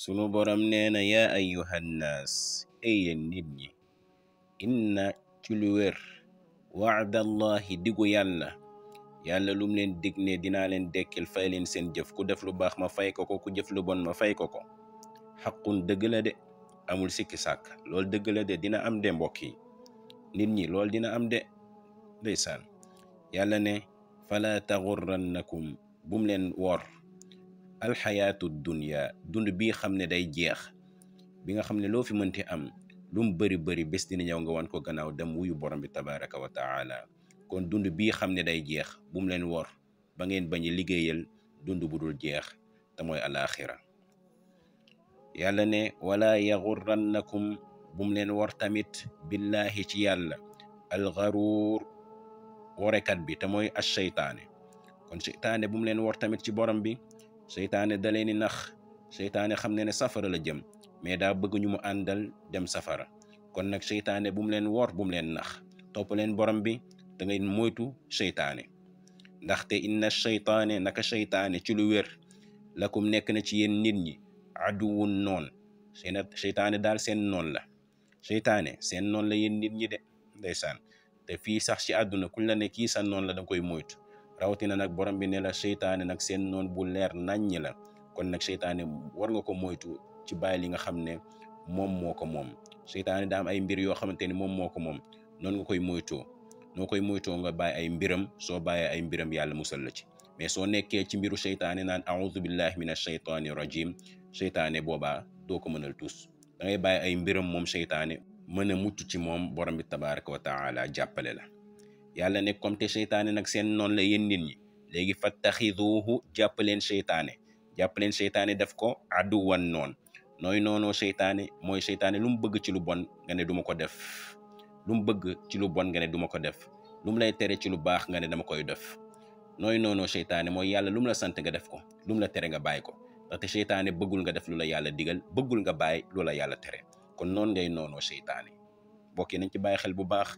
sunu borom nee na yaa ayyuhan naas ay yéen nit ñi inna ci lu wér waadallahi digu yàlla lum leen dig ne dinaa leen dekkil fay leen seen jëf ku def lu baax ma fay ko ku jëf lu bon ma fay ko xaqun dëgg la de amul sikki sàkk loolu dëgg la de dina am de mbokk yi nit ñi loolu dina am de ndeysaan yàlla ne fala taxurrannakum bum leen wor alxayaatu dunya dund bii xam ne day jeex bi nga xam ne loo fi mënti am lu mu bari bés dina ñëw nga wan ko gannaaw dem wuyu borom bi tabaraka wa taala kon dund bii xam ne day jeex bu mu leen wor ba ngeen bañ a liggéeyal dund bu dul jeex te mooy alaxira yàlla ne wala yaxurrannakum bu mu leen wor tamit billahi ci yàlla alxaruur worekat bi te mooy as seytaane kon seytaane bu mu leen wor tamit ci borom bi seytaane da leen di nax seytaane xam ne safara la jëm mais daa bëgg ñu mu àndal dem safara kon nag seytaane bu mu leen wor bu mu leen nax topp leen borom bi da ngay moytu seytaane ndaxte inna seytaane naka seytaane ci lu wér lakum nekk na ci yéen nit ñi aduwun noon seytaane daal seen noon la seytaane seen noon la yéen nit ñi de ndeysaan te fii sax ci àdduna kuñ la ne kii sa noon la da koy moytu rawatina nag borom bi ne la seytaane nag seen noon bu leer naññi la kon nag seytaane war nga ko moytu ci bàyyi li nga xam ne moom moo ko moom seytaane daa am ay mbir yoo xamante ni moom moo ko moom noonu nga koy moytoo noo koy moytoo nga bàyyi ay mbiram soo bàyyee ay mbiram yàlla musal la ci mais soo nekkee ci mbiru seytaane naan a'udhu billahi minash shaytaani rajim seytaane boobaa doo ko mënal tus da ngay bàyyi ay mbiram moom seytaane mën a mucc ci moom borom bi tabaraka wa taala jàppale la yàlla ne comme te seytaane nag seen noonu la yéen nit ñi léegi fattaxiduhu jàppaleen seytaane def ko aduwan noon nooy noonoo seytaane mooy seytaane lu mu bëgg ci lu bon nga ne duma ko def lu mu bëgg ci lu bon nga ne duma ko def lu mu lay tere ci lu baax nga ne dama koy def nooy noonoo seytaane mooy yàlla lu mu la sant nga def ko lu mu la tere nga bàyyi ko ndaxte seytaane bëggul nga def lu la yàlla digal bëggul nga bàyyi lu la yàlla tere kon noonu ngay noonoo seytaane bokki nañ ci bàyyi xel bu baax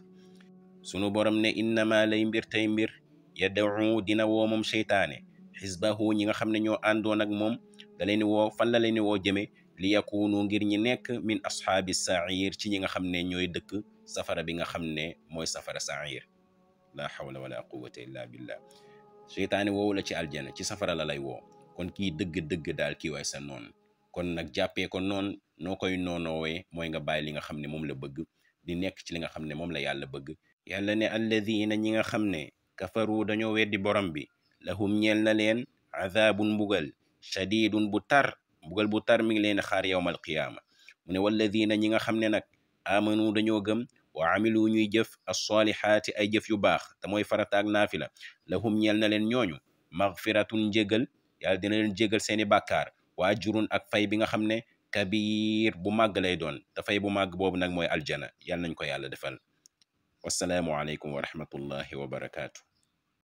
sunu borom ne innama lay mbir tey mbir yad'u dina woo moom seytaane xisbahu ñi nga xam ne ñoo àndoon ak moom da leen woo fan la leen woo jëme li yakunu ngir ñi nekk min ashaabi sair ci ñi nga xam ne ñooy dëkk safara bi nga xam ne mooy safara sair la hawla wala quwwata illa billah seytaane woowu la ci aljana ci safara la lay woo kon kii dëgg daal kii waay sa noon kon nag jàppee ko noon noo koy noonoowee mooy nga bàyyi li nga xam ne moom la bëgg di nekk ci li nga xam ne moom la yàlla bëgg yàlla ne alladina ñi nga xam ne kafaru dañoo weddi borom bi lahum ñeel na leen azabun mbugal shadidun bu tar mbugal bu tar mi ngi leen xaar yawmal qiyaama mu ne walladina ñi nga xam ne nag amanu dañoo gëm wa amilu ñuy jëf as-solihaati ay jëf yu baax te mooy farataak naafila lahum ñeel na leen ñooñu maghfiratun njégal yàlla dina leen jégal seeni bàkkaar wa ajrun ak fay bi nga xam ne kabir bu màgg lay doon te fay bu màgg boobu nag mooy aljana yàlla nañ ko yàlla defal wassalaamu aleykum wa rahmatullahi wa barakaatu